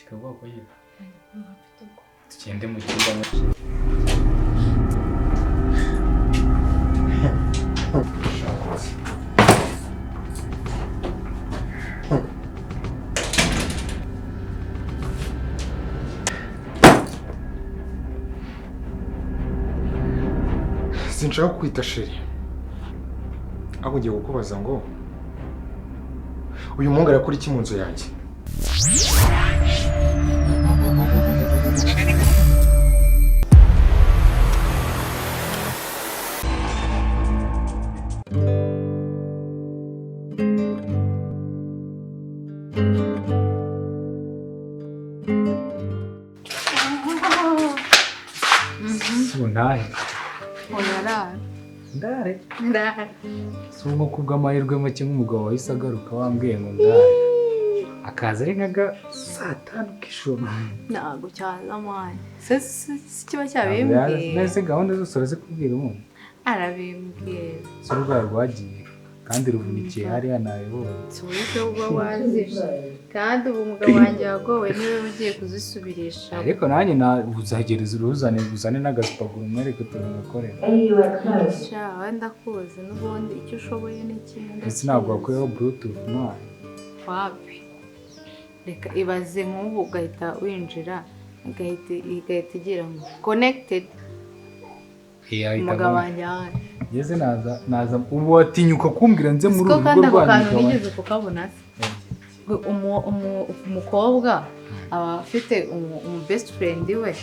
Kikavuga ko nyine tugende mu cyumba. Sinshaka kwita sheri, ahubwo ngiye kukubaza ngo uyu muhungu arakora iki mu nzu yanjye? Ntahe ndare si nko kubw'amahirwe make nk'umugabo wahise agaruka wambwiye ngo ndare akaza ari nka saa tanu k'ijoro. Ntabwo cyaza mwana, se kiba cyabimbwiye. Mbese gahunda zose urazikubwira umuntu? Arabimbwira. Si urwaye rwagiye kandi ruvunikiye hariya nabibonye. Si uburyo uba wazije kandi ubu umugabo wanjye wagowe niwe ugiye kuzisubirisha. Ariko nanjye uzagereza uruzane uzane n'agasipaguru umwereke utuntu mukorera. Sha wenda kuzi n'ubundi icyo ushoboye ni kimwe. Ndetse ntabwo wakuyeho bluetooth mwana. Wapi? Reka ibaze nk'ubu ugahita winjira igahita igira ngo connected. Umugabo wanjye ahari. Ngeze naza ubu watinyuka kumbwira nze muri uru rugo rwanyu. Kandi nigeze kukabona se. Umukobwa aba afite umu best friend we,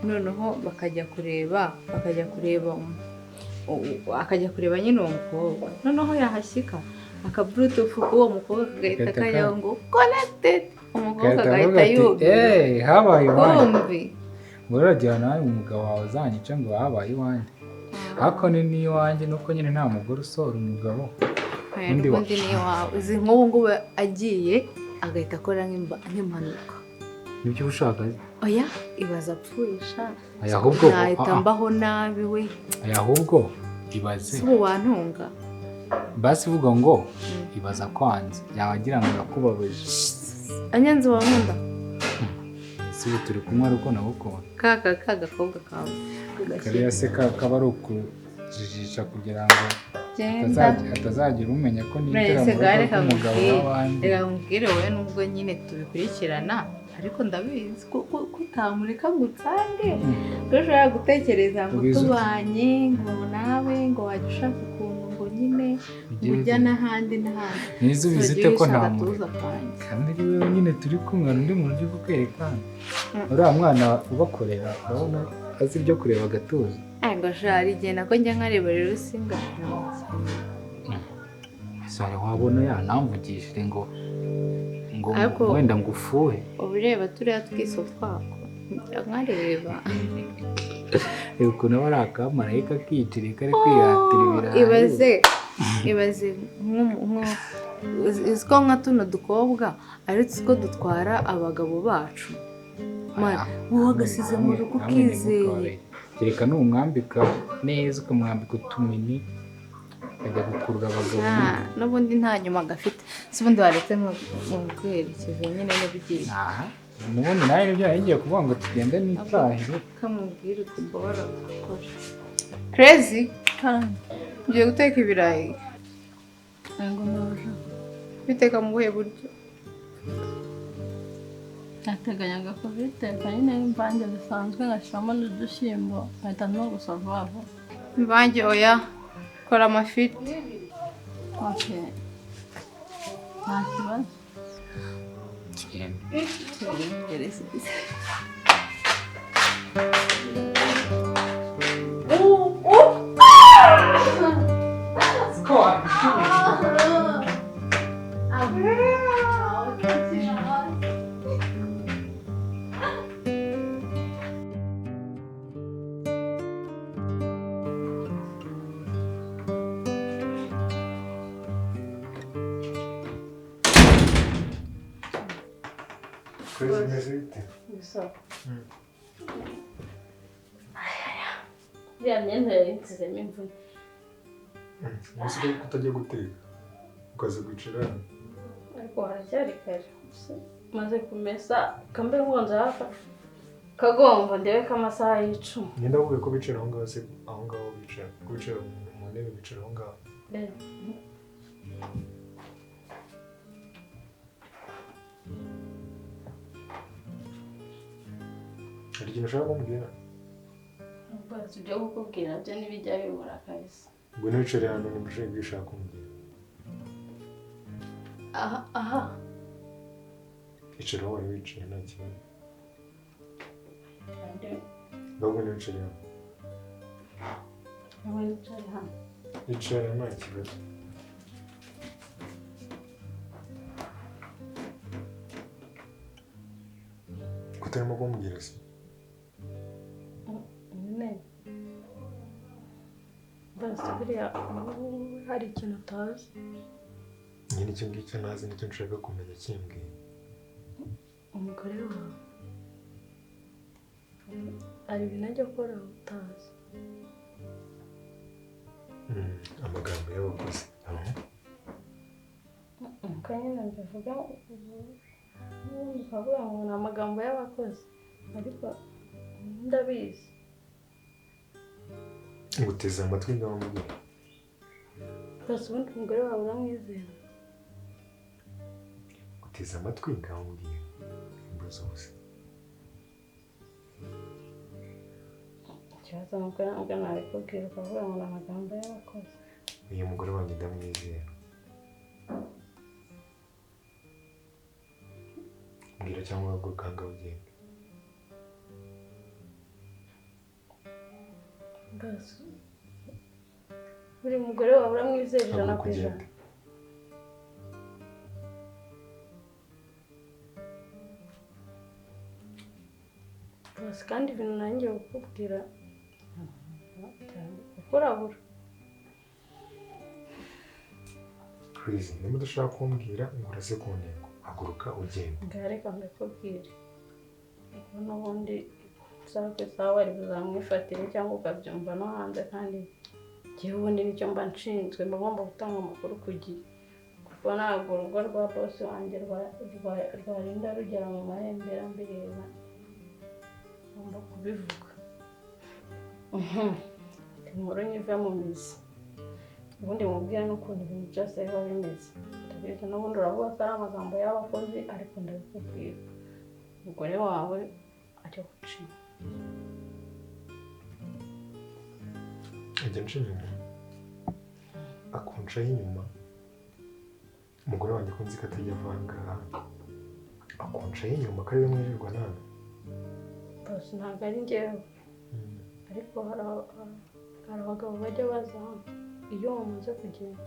noneho bakajya kureba akajya kureba nyine uwo mukobwa, noneho yahashyika aka bluetooth k'uwo mukobwa kagahita kajyaho ngo connected, umukobwa agahita yumva habaye iwanjye. Ngo uragira nawe umugabo wawe azanyica ngo habaye iwanjye. Ariko ni n'iwanjye nuko nyine nta mugore usohora umugabo. Undi ni iwawe. Uzi nk'ubu ngubu agiye agahita akora nk'impanuka. Nibyo ushaka? Oya, ibaze apfuye sha. Aya ahubwo nahita mbaho nabi we. Aya ahubwo ibaze. Si ubu wantunga. Basi vuga ngo ibaza kwanze yabagira ngo yakubabaje. Anyanze wankunda. Si ubu turi kumwe ariko nagukunda. Kaka kagakobwa kawe. Kariya se kaba ari ukujijisha kugira ngo atazagira umenya ko ninjira mu rugo rw'umugabo w'abandi. Reka nkubwire wowe nubwo nyine tubikurikirana ariko ndabizi ko utamureka ngo utsange, ko ushobora gutekereza ngo tubanye ngo nawe ngo wajya ushaka ukuntu ngo nyine ujya n'ahandi n'ahandi. Nizo ubizite ko ntamureka kandi ari wowe nyine turi kumwe undi muntu uri kukwereka uriya mwana ubakorera urabona azi ibyo kureba agatuza. Ngo hari igihe nako njya nkareba rero singashira. Sare wabona yanamvugishije ngo wenda ngo ufuhe. Ubireba turiya twiso twako njya nkareba. Ukuntu aba ari akamarayika kiyiciriye kari kwihatira ibirayi. Ibaze uzi ko nka tuno dukobwa ari two dutwara abagabo bacu. Wowe agasize mu rugo ukizeye. Kereka numwambika neza ukamwambika utumini akajya gukurura abagabo. N'ubundi nta nyuma gafite. Si ubundi waretse nk'ukwerekeza nyine n'ubugiye. N'ubundi nawe nibyo ngiye kuvuga ngo tugende n'itahire. Kamubwire uti mbora gukora. Crazy. Ngiye guteka ibirayi. Ntabwo naje. Biteka mu buhe buryo? Nateganyaga kubiteka nyine imvange zisanzwe ngashyiramo n'udushyimbo nkahita no gusa vuba vuba. Imvange oya, kora amafiriti. Okay. Nta kibazo. Tugende. Iriya myenda yari insizemo imvune. Umunsi ko kutajya guteka ukaza kwicara hano. Ariko haracyari kare. Maze kumesa kambe nkonza hafa kagomba ndebe ko amasaha y'icumi. Ngenda kuvuga ko bicara aho ngaho se aho ngaho bicara. Ko bicara mu ntebe bicara aho ngaho. Hari ikintu ushaka kumbwira? Basi ibyo kukubwira byo ntibijya bibura kabisa. Ngwino wicare hano nimba ushaka ibyo ushaka kumbwira. Aha aha. Icara aho wari wicaye nta kibazo. Ngwino wicare hano. Ngwino wicare hano. Icara nta kibazo. Kutarimo kumbwira se? Nyine basi buriya hari ikintu utazi. Nyine icyo ngicyo ntazi nicyo nshaka kumenya kimbwiye. Umugore wawe hari ibintu ajya akora utazi. Amagambo y'abakozi. Uko nyine mbivuga ukavuga ngo ni amagambo y'abakozi ariko ndabizi. Nguteze amatwi ndamubwira. Basi ubundi umugore wawe uramwizera? Nguteze amatwi ndamubwira. Imbazo gusa. Ikibazo nuko ntabwo nabikubwira ukavuga ngo ni amagambo y'abakozi. Uyu mugore wanjye ndamwizera. Mbwira cyangwa uhaguruka ngaho ugende. Basi buri mugore wawe uramwizera 100%. Basi kandi ibintu nanjye kukubwira ukurabura. Please, niba udashaka kumbwira ngo urase ku ntego, haguruka ugende. Ngaho reka mbikubwire. Kuko n'ubundi isaha ku isaha wari buzamwifatire cyangwa ukabyumva no hanze kandi njyewe ubundi nicyo mba nshinzwe, mba ngomba gutanga amakuru ku gihe. Kuko ntabwo urugo rwa bosi wanjye rwarinda rugera mu marembera mbireba. Ngomba kubivuga. Inkuru nyive mu mizi. Ubundi mubwira n'ukuntu ibintu byose biba bimeze. Ndabizi n'ubundi uravuga ko ari amagambo y'abakozi ariko ndabikubwira. Umugore wawe ajya guca inyuma. Ajya anca inyuma? Akuncaho inyuma? Umugore wanjye ko nzi ko atajya avanga akuncaho inyuma ko ariwe mwirirwa nawe? Basi ntabwo ari njyewe. Ariko hari abagabo bajya baza hano iyo bamaze kugenda.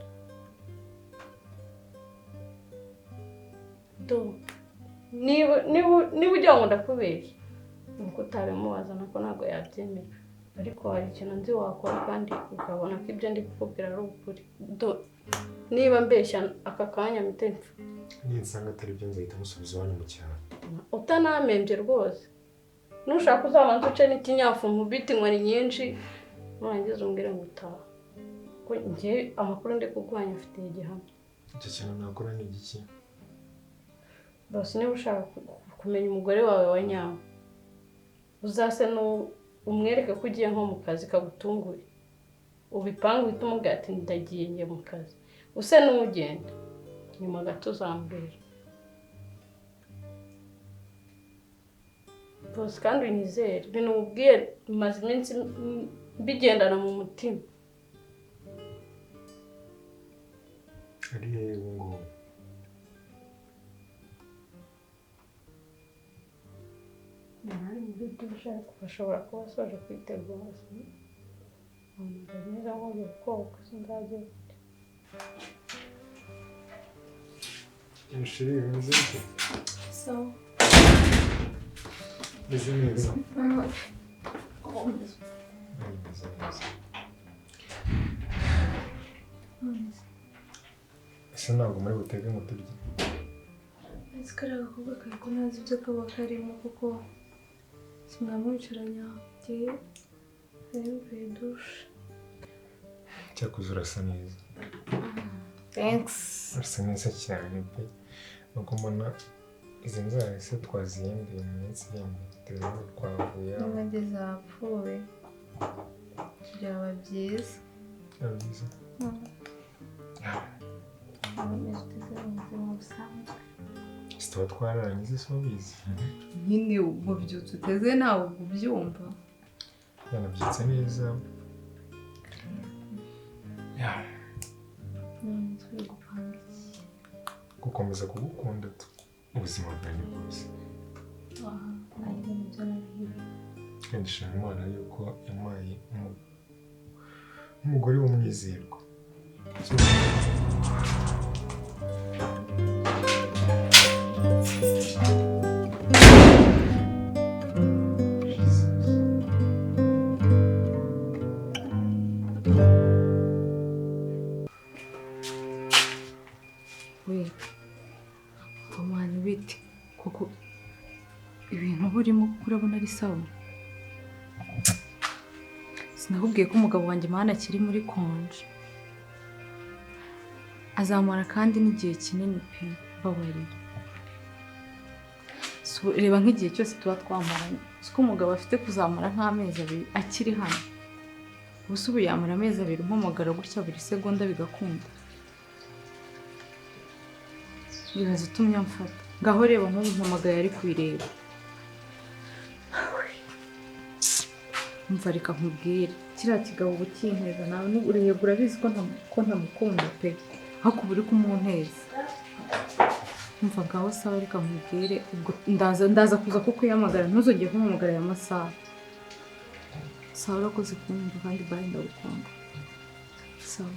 Niba ugira ngo ndakubeshya nuko utabimubaza nako ntabwo yabyemera. Ariko hari ikintu nzi wakora kandi ukabona ko ibyo ndi kukubwira ari ukuri. Niba mbeshya aka kanya mpite mpfa. Ninsanga atari byo nzahita musubiza iwanyu mu cyaro. Utanamembye rwose. Nushaka uzabanza uce n'ikinyafu nkubite inkoni nyinshi nurangiza umbwire ngo utaha. Ko njye amakuru ndi kuguha nyafitiye igihamya. Icyo kintu nakora ni igiki? Basi niba ushaka kumenya umugore wawe wa nyawe uzase umwereke ko ugiye nko mu kazi kagutunguye. Ubipange uhite umubwira ati ndagiye njye mu kazi. Use n'ugenda nyuma gato uzambwira. Bose kandi unyizere ibintu mubwiye maze iminsi mbigendana mu mutima. Ari hehe ubu ngubu? Ari muri dushe ariko ashobora kuba asoje kwitegura. Neza nk'ugiye koga sinzajya gute. Shiri bimeze bite? Sawa. Meze neza. Meze neza. Ese ntabwo muri butege ngo turye? Ese kariya gakobwa kare ko ntazi ibyo kaba karimo kuko simwamwicaranye aho nari mvuye dushe. Cyakoze urasa neza. Thanks. Urasa neza cyane pe. Nuko mbona Izi nzara se twazihinduye mu minsi iri imbere, dore n'ubu twavuye aho. N'ubundi zapfuye. Byaba byiza. Byaba byiza. Umeze uteze mu buzima busanzwe. Tuba twararanye se ubizi? Nyine ubwo byutse uteze ntabwo ubyumva. Yanabyutse neza. Turi gupanga iki? Gukomeza kugukunda ubuzima bwanjye bwose. Nanjye nibyo narahiriye. Kandi nshima Imana yuko yampaye umugore w'umwizerwa. We, amani bite? Koko ibintu burimo urabona ari sawa? Sinakubwiye ko umugabo wanjye mana akiri muri konje. Azamara kandi n'igihe kinini pe, babarira. So, reba nk'igihe cyose tuba twamaranye. Siko umugabo afite kuzamara nk'amezi abiri akiri hano. Ubuse ubu yamara amezi abiri umpamagara gutya buri segonda bigakunda. Bibaza utumye amfata. Ngaho reba nk'ubu mpamagaye ari kuyireba. Umva reka nkubwire. Kiriya kigabo uba ukinteza nawe ureba urabizi ko ntamukunda pe. Ariko uba uri kumunteza. Umva ngaho sawa reka nkubwire ubwo ndaza kuza kukuhamagara ntuzongere kumpamagara aya masaha. Sawa urakoze kunyumva kandi bye ndagukunda. Sawa.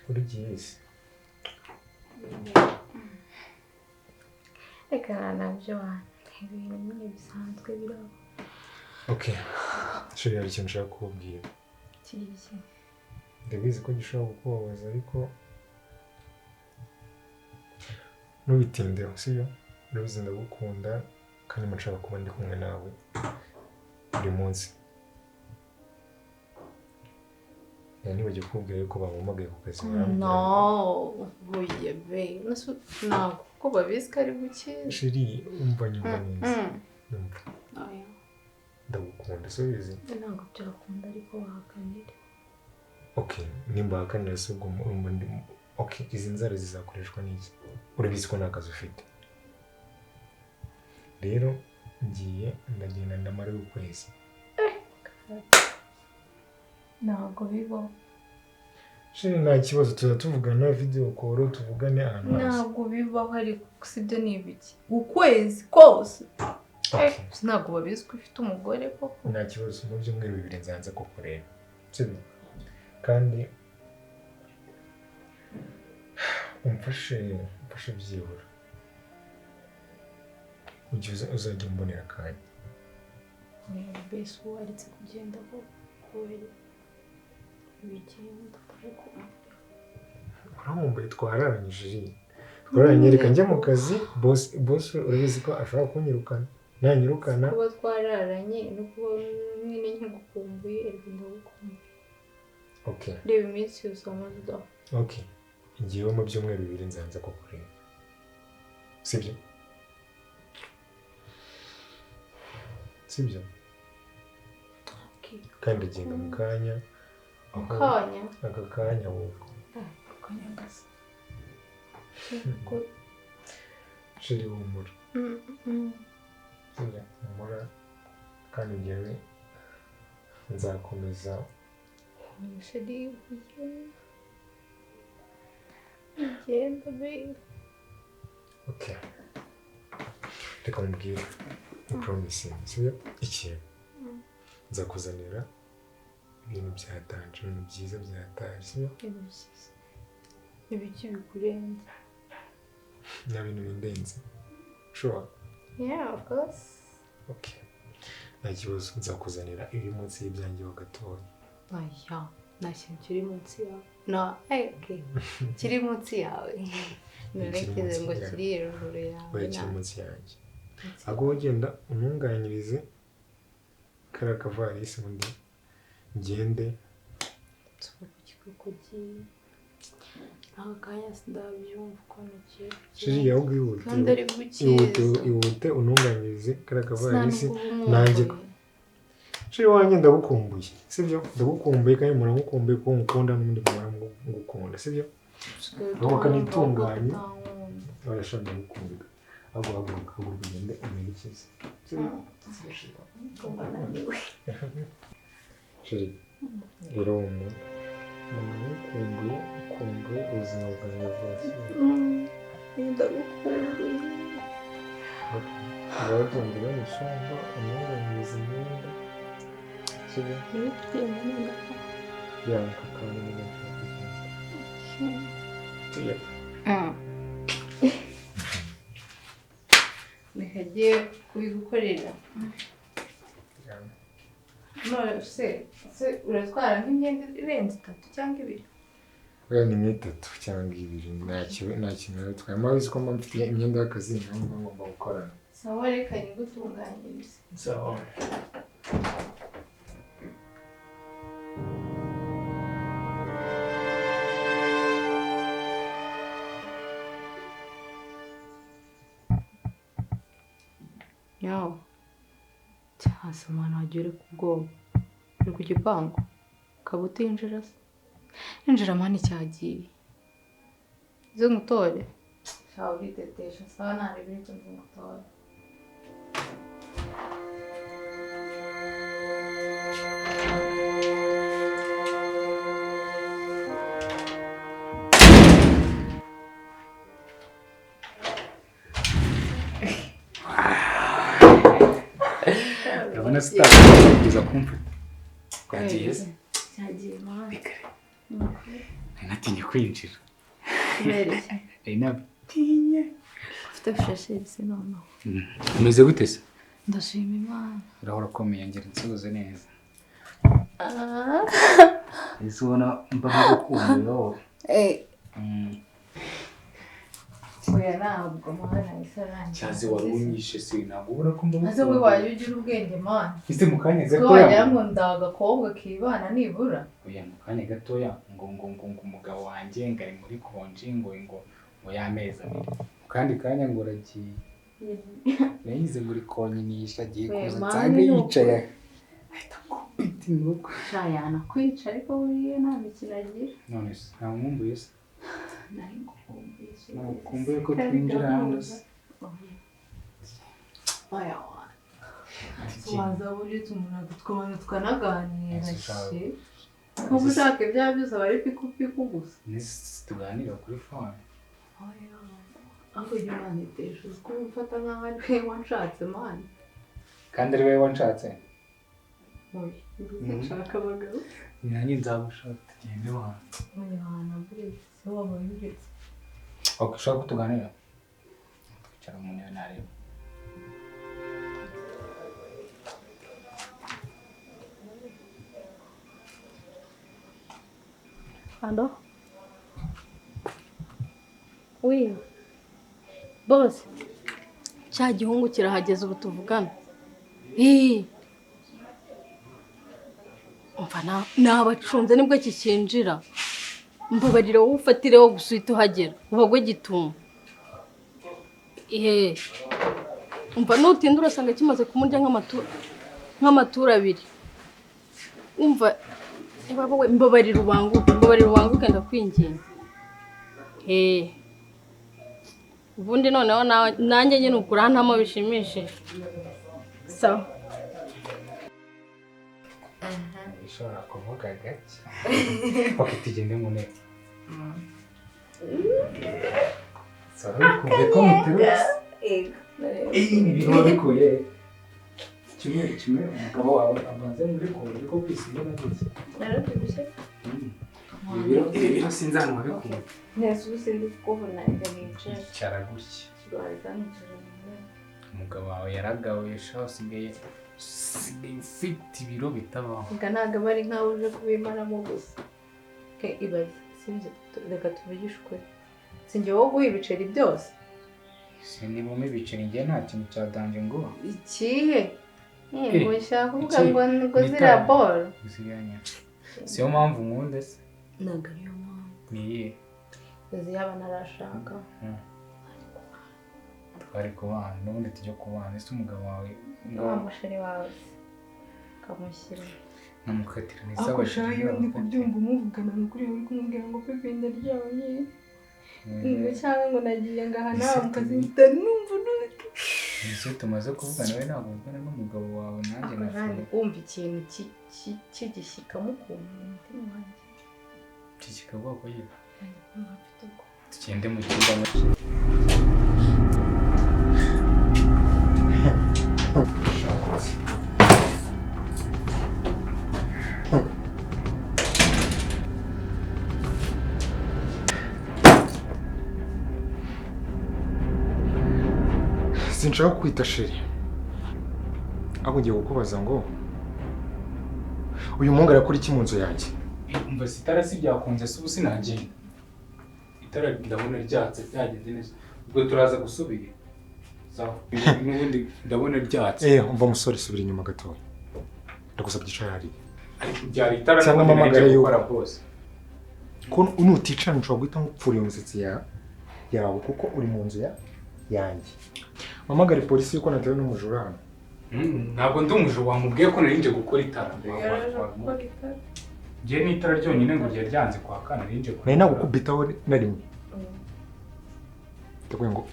Urigiye se? Reka nabyo ibintu nyine bisanzwe biraho. Okay. Sheri hari ikintu nshaka kukubwira. Kiki? Ndabizi ko gishobora kukubabaza ariko ntubitindeho, sibyo? Ndabizi ndagukunda kandi mba nshaka kuba ndi kumwe nawe buri munsi. Nibagiwe kukubwira yuko bampamagaye ku kazi barambwira. No, buye be. Ntabwo kuko babizi ko ari buke. Sheri umva nyumva neza. Nyumva. Ndagukunda si ubizi? Ntabwo byakunda ariko wahakanira. Okay, nimba wahakanira se ubwo urumva ndi okay, izi nzara zizakoreshwa n'iki? Urabizi ko nta kazi ufite. Rero ngiye ndagenda ndamara ukwezi. Ntabwo bibaho. Sheri nta kibazo tuza tuvugana video call tuvugane ahantu hose. Ntabwo bibaho ariko sibyo ni ibiki? Ukwezi kose. Ntabwo babizi ko ufite umugore koko. Nta kibazo mu byumweru bibiri nzanza kukureba. Sibyo? Kandi umfashe byibura. Ujye uzajya umbonera akanya. Mbese ubu waretse kugenda koko bigenda ariko uramumbuye twararanye jiri. Twararanye reka njye mu kazi boss urabizi ko ashobora kunyirukana. Nanyirukana kuba twararanye no kuba nyine nkigukumbuye reka ndagukumbuye. Okay. Reba iminsi yose wamaze udaho. Okay. Ngiye mu byumweru bibiri nzanza kukureba. Sibyo? Sibyo? Okay. Kandi genda mu kanya. Kanya. Aka kanya ahubwo. Akanya gasa. Sheri humura. Sibyo? Humura kandi njyewe nzakomeza. Sheri ugenda babe. Okay. Reka mubwire. Promise. Sibyo? Ikintu. Nzakuzanira ibintu byatanje, ibintu byiza byataje, sibyo? Ibiki bikurenze? Nta bintu bindenze. Sure. Yeah, of course. Okay. Nta kibazo nzakuzanira iri munsi y'ibyanjye ho gatoya. Aya, Nta kintu kiri munsi yawe. No, okay. Kiri munsi yawe. Narekeje ngo kiri hejuru yawe. Oya, kiri munsi yanjye. Ahubwo ugenda untunganyirize kariya kavarisi ubundi ngende. Aka kanya sindabyumva ukuntu ugiye. Shiri, ahubwo ihute ihute untunganyirize kariya kavarisi nanjye. Shiri wanjye ndagukumbuye, sibyo? Ndagukumbuye kandi muramukumbuye kuko ngukunda n'ubundi muhora ngukunda, sibyo? Ahubwo kanitunganye. Oya sha ndagukunda. Ahubwo haguruka, haguruka ugende umerekeze. Sibyo? Shiri, rero umuntu ngukumbuye, ukumbuye ubuzima bwanjye bwose. Ndagukumbuye. Uragenda mu cyumba untunganyirize imyenda, sibyo? Ya, aka kanya nibwo nshaka kugenda. Reka agiye kubigukorera. None se uratwara nk'imyenda irenze 3 cyangwa 2? Oya, ni nk'itatu cyangwa 2, nta kintu natwaye. Murabizi ko mba mfite imyenda y'akazi nayo mba ngomba gukorana. Sawa, reka nyigutunganyirize. Sawa. Nyawo. Cyase mwana wagiye uri ku bwoba. Uri ku gipangu. Ukaba utinjira se. Injira mani cyagiye. Izo ngutore. Shawe uritetesha sawa ntarebe ariko nzi ngutore. Urabona sitari kumfata. Twagiye se? Cyagiye mama. Nari natinye kwinjira. Kubera iki? Nari natinye. Ufite fresheri se noneho. Umeze gute se? Ndashima Imana. Urahora ukomeye, ngera nsuhuze neza. Ese ubona mba nkagukumbuye wowe? Oya ntabwo mwana isa rangiye. Cyaze wari unyishe se, ntabwo ubona ko mba Maze we wajya ugira ubwenge mwana. Ese mu kanya Ko gatoya. wagira ngo ndagakobwa kibana nibura. Oya mu kanya gatoya ngo ngo ngo ngo umugabo wanjye ngo ari muri konji ngo ngo ngo y'amezi 2. Mu kandi kanya ngo uragiye. Nayize ngo uri konyinisha agiye kuza nsange yicaye. Ahita akubita inkoko. Sha yanakwica ariko buriya nta mikino agira. None se nta nkumbuye se? Nari ngukumbuye. Nkumbuye ko twinjira hano se. Oya wana. Waza buretse umuntu tukabanza tukanaganira se. Nkuba ushaka ibyaha byose aba ari pikupiku gusa. Nisi tuganira kuri phone. Oya. Ahubwo jya unanitesha uzi ko umfata nkaho ari wowe wanshatse mani. Kandi ari wowe wanshatse? Oya, nshaka abagabo. Nanjye nzagushaka tugende wana. Oya wana buretse se wabaye uretse. Ok, ushaka ko tuganira? Twicara mu ntebe ntareba. Alo? Oui. Boss. Cya gihungu kirahageze ubu tuvugana. Umva nabacunze nibwo kikinjira. Mbabarira wowe ufatireho gusa uhita uhagera. Ubagwe gitumo. Umva nutinda urasanga kimaze kumurya nk'amatura 2. Umva mbabarira ubanguke, ndakwinginga. Ubundi noneho nanjye nyine ukurantamo bishimishije. Sawa. Ishobora kuvuga gake. Ok, tugende mu ntebe. Sawa, bikunze ko muterutse. Ibi biro bikuye. Kimwe kimwe umugabo wawe abanze muri konje ko kwisiga nageze. Narabyibushye. Ibi biro sinzi ahantu wabikuye. Neza ubu sindi kukubona reka nicara. Icara gutya. Reka nicara mu ntebe. Umugabo wawe yaragabuye sha, usigaye ufite ibiro bitabaho. Reka ntabwo aba ari nkaho uje kubimaramo gusa. Ibaze sibyo, reka tuvugishe ukuri, sinjye wowe guha ibiceri byose. Sinibamo ibiceri njye nta kintu cya danje ngo ikihe ngo ushaka kuvuga ngo ngo ziriya boro siyo mpamvu nkunda se? Ntabwo ariyo mpamvu. Ni iyihe? Uzi yaba narashaka twari kubana n'ubundi tujya kubana. Ese umugabo wawe wa musheri wawe kamushyira namukatira neza ako shayo iyo ndi kubyumva umuvugana n'ukuri uri kumubwira ngo pepe ndaryamye ngo cyangwa ngo nagiye ngaha nawe mukazita numva nureke. Ese tumaze kuvugana we ntabwo uvugana n'umugabo wawe nanjye nafuye kumva ikintu kigishyika mukuntu umutima wanjye kikika bwoko ye. Tugende mu cyumba. Sinshaka kwita sheri, ahubwo ngiye kukubaza ngo uyu muhungu arakora iki mu nzu yanjye? Umva si itara si byakunze se ubu sinagenda. Itara ndabona ryatse byagenze neza, ubwo turaza gusubira sawa. N'ubundi ndabona ryatse. Umva musore, subira inyuma gatoya, ndagusabye icara hariya. Ariko byari itara cyangwa mpamagare yuko gukora bose ko nuticara nshobora guhita nkupfura iyo misatsi yawe kuko uri mu nzu yanjye. Mpamagare polisi yuko natewe n'umujura hano. Ntabwo ndi umujura, wamubwiye ko nari nje gukora itara. Njye ni itara ryonyine ngo ryari ryanze kwaka, nari nje nari nagukubitaho na rimwe. Ndakubwiye ngo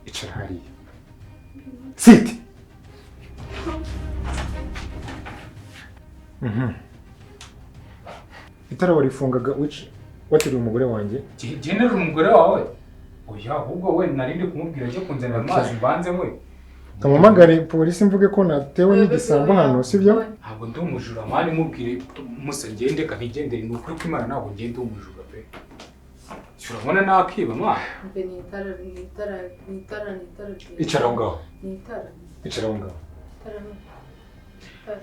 icara hariya. Sit. Itara warifungaga wateruye umugore wanjye? Njye nari umugore wawe? Oya, ahubwo we nari ndi kumubwira cyo kunzanira amazi mbanze we. Kamamagare polisi mvuge ko natewe n'igisambo hano, sibyo? Ntabwo ndi umujura mani, mubwire musa ngende kanigendere, ni ukuri kw'Imana ntabwo ngende umujura pe. Urabona nakiba mwana. Mbe ni itara ni itara ni itara ni itara. Icara aho ngaho. Ni itara. Icara aho ngaho.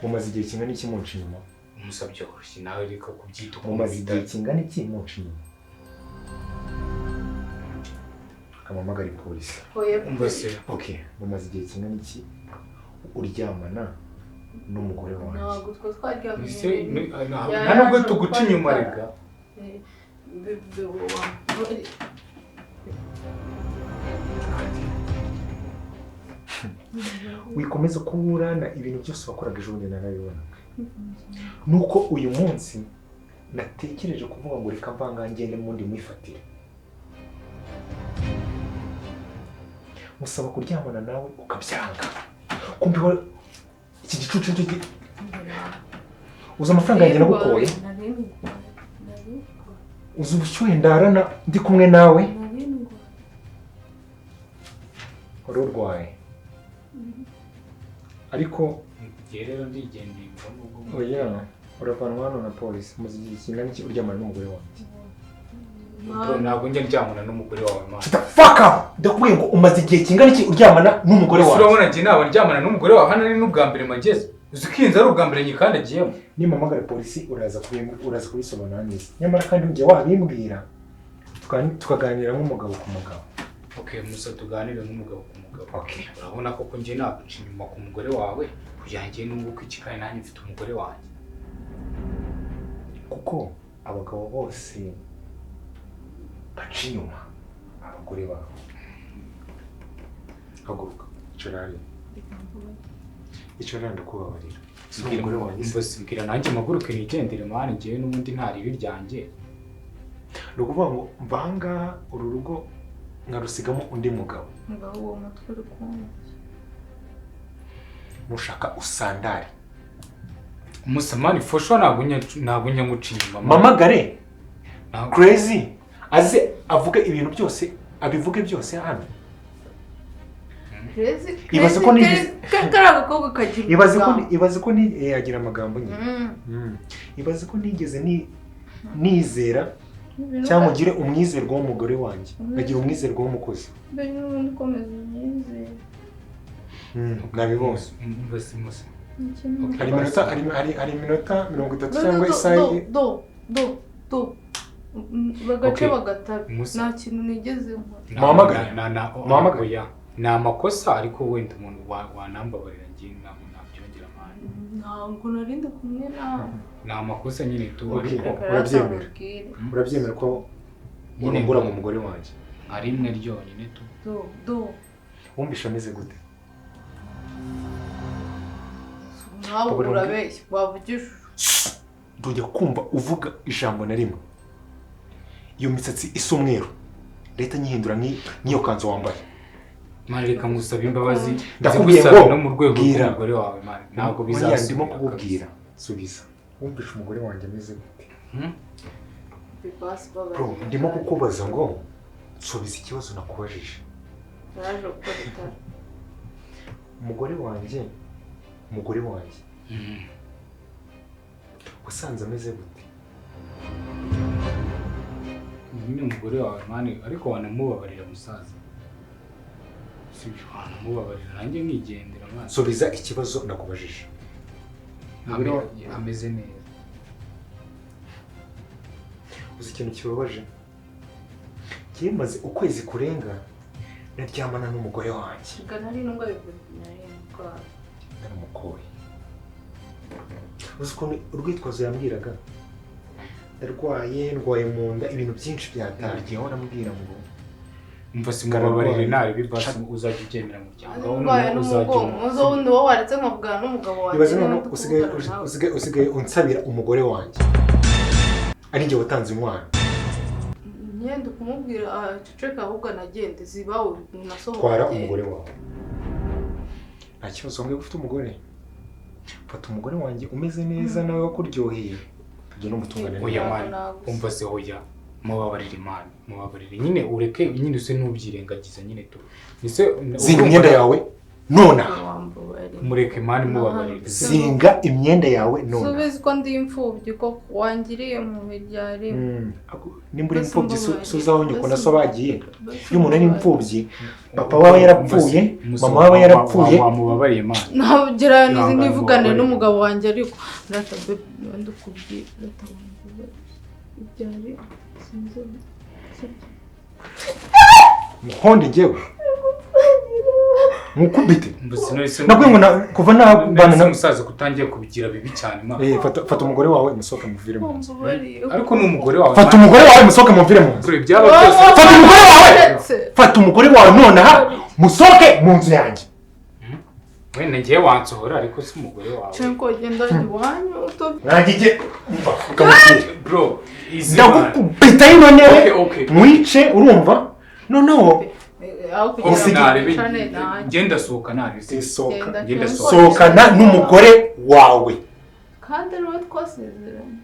Mumaze igihe kingana iki munca inyuma? Umusabye woroshye nawe reka kubyita uko. Mumaze igihe kingana iki munca inyuma? Kamamagare polisi. Umva se. Okay, mumaze igihe kingana iki uryamana n'umugore wanjye? Ntabwo twe twaryamye. Nta nubwo tuguca inyuma rega. Wikomeza kuburana ibintu byose wakoraga ejo bundi narabibona. Nuko uyu munsi natekereje kuvuga ngo reka mvanga ngende mundi mwifatire. Musaba kuryamana nawe ukabyanga. Kumbe iki gicucu cyo uza amafaranga yanjye nagukoye. Uzi ubushyuhe ndarana ndi kumwe nawe. Wari urwaye. Ariko rero ndigendeye ubwo. Oya, uravanwa hano na polisi. Muzi igihe kingana iki uryamana n'umugore wanjye? Ntabwo njya ndyamana n'umugore wawe mwana. Shut the fuck up! Ndakubwiye ngo umaze igihe kingana iki uryamana n'umugore wawe? Urabona njye naba ndyamana n'umugore wawe hano ni n'ubwa mbere mageze. Uzi ko iyi nzu ari ubwa mbere nyikandagiyemo. Nimpamagara polisi uraza kubisobanura neza. Nyamara kandi njye wabimbwira tukaganira nk'umugabo ku mugabo. Okay, musa tuganire nk'umugabo ku mugabo. Okay. Urabona koko njye naguca inyuma ku mugore wawe kugira ngo nunguke iki kandi nanjye mfite umugore wanjye. Kuko abagabo bose baca inyuma abagore babo. Haguruka, icara hariya. Icara ndakubabarira. Si umugore wanjye. Mbwira nanjye mpaguruke nigendere mwana, njyewe n'ubundi nta ribi ryanjye. Ni ukuvuga ngo mvanga uru rugo nkarusigamo undi mugabo. Ngaho uwo mutwe uri kumva. Nushaka usandare. Musamani fosho ntabwo nyamuca inyuma. Mamagare crazy aze avuge ibintu byose, abivuge byose hano. Ibaze ko ibaze ko agira amagambo nyine. Ibaze ko nigeze nizera cyangwa ugire umwizerwa w'umugore wanjye, agira umwizerwa w'umukozi. Mbere n'ubundi ukomeza umwizere. Nabibonye. Hari iminota 30 cyangwa isaha. Do. To bagace bagatabe. Nta kintu nigeze nkora. Muhamagare. Na oya. Ni amakosa ariko wenda umuntu wanambabarira ngiye ntabwo nabyongera amahane. Ntabwo narindi kumwe nawe. Ni amakosa nyine tu ariko urabyemera. Urabyemera ko nyine ngura mu mugore wanjye. Ari rimwe ryonyine tu. Do. Wumvisha ameze gute? Nawe urabeshya wavugishije. Ndongera kumva uvuga ijambo na rimwe. Iyo misatsi isa umweru. Leta nyihindura nk'iyo kanzu wambaye. Mani reka ngusaba imbabazi. Ndakubwiye ngo no mu rwego rw'umugore wawe mani. Ntabwo bizasubira. Ndimo kukubwira. Subiza. Wumvisha umugore wanjye ameze gute? Bro, ndimo kukubaza ngo subiza ikibazo nakubajije. Naje gukora itara. Umugore wanjye. Wasanze ameze gute? Ni umugore wawe mani ariko wanamubabarira musaza. Sibyo wanamubabarira nanjye nkigendera mani. Subiza ikibazo nakubajije. Ameze neza. Uzi ikintu kibabaje? Kimaze ukwezi kurenga naryamana n'umugore wanjye. Nari nubwo bivuze naramukoye. Uzi ukuntu urwitwazo yambwiraga? Ndwaye mu nda ibintu byinshi byatagiye aho namubwira ngo umva simubabarire nabi bibasi uzajya ubyemera mu muryango wawe uzajya ubundi wowe waretse nkavugana n'umugabo wanjye. Ibaze none usigaye unsabira umugore wanjye ari njye watanze inkwano. Ngende kumubwira aceceka ahubwo anagende zibawe nasohoka. Twara umugore wawe. Nta kibazo wambwiye ko ufite umugore. Fata umugore wanjye umeze neza nawe wakuryoheye. Tujye no mutungane. Oya mani, umva se oya. Mubabarire imana, mubabarire nyine ureke nyine use n'ubyirengagiza nyine tu. Nise zinga imyenda yawe nona. Mureke mani mubabarire. Zinga imyenda yawe nona. Subiza ko ndi imfubyi ko wangiriye mu biryari. Nimba uri imfubyi suzaho nyoko na so bagiye. Iyo umuntu ari imfubyi papa wawe yarapfuye, mama wawe yarapfuye. Wamubabariye mani. Ntagira nivugane n'umugabo wanjye ariko rata baby ndakubwiye rata ibyari. Muhonde njyewe mukubite nakwiye ngo kuva nabana na musaza kutangiye kubigira bibi cyane ma. Fata umugore wawe musohoke muvire mu nzu. Ariko ni umugore wawe. Fata umugore wawe musohoke muvire mu nzu. Fata umugore wawe. Fata umugore wawe nonaha musohoke mu nzu yanjye. Wenda ngiye wansohora ariko si umugore wawe. Cenko genda iwanyu nagije umva ukamubwira bro ndagukubita ino ntebe mwice urumva noneho genda sohoka nabi sohokana n'umugore wawe kandi ari wowe twasezeranye.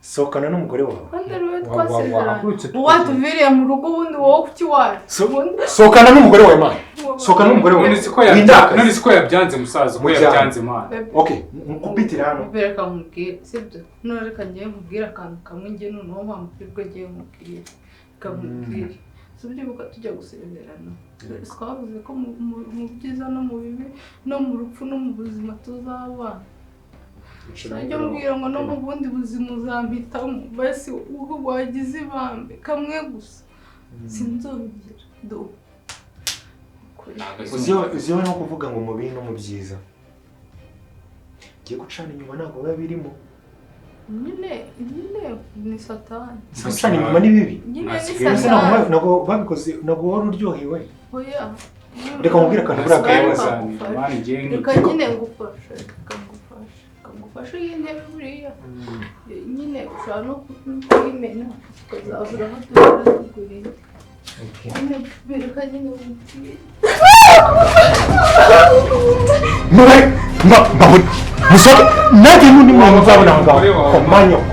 Sohokana n'umugore wawe kandi ari wowe twasezeranye watuviriye mu rugo ubundi wowe kuki waje. Sohokana n'umugore wawe mwana. Sohokana n'umugore wawe. None siko yabyanze musaza ko yabyanze mwana. Okay, mukubitira hano. Reka nkubwire sibyo none reka ngiye nkubwire akantu kamwe ngiye noneho mpamukirwe ngiye nkubwire. Reka nkubwire. Sibyo tujya gusezerana. Twavuze ko mu byiza no mu bibi no mu rupfu no mu buzima tuzabana. Najya mbwira ngo no mu bundi buzima uzampitamo basi ubwo wagize ibambe kamwe gusa sinzongera do. Uziyo no kuvuga ngo mu bibi no mu byiza. Ngiye gucana inyuma ntabwo biba birimo. Nyine ni satani. Gucana inyuma ni bibi. Nyine ni satani. Ntabwo babikoze ntabwo wari uryohewe. Oya. Reka nkubwire akantu buriya kabaza. Reka nyine ngufashe. Reka ngufashe iyi ntebe buriya. Nyine ushobora no kuyimena ukazabura aho duhora tugura indi. Reka nyine nkubwire. Mubare mbabure musohoke nanjye n'undi muntu nzabona aho ngaho komanyoko.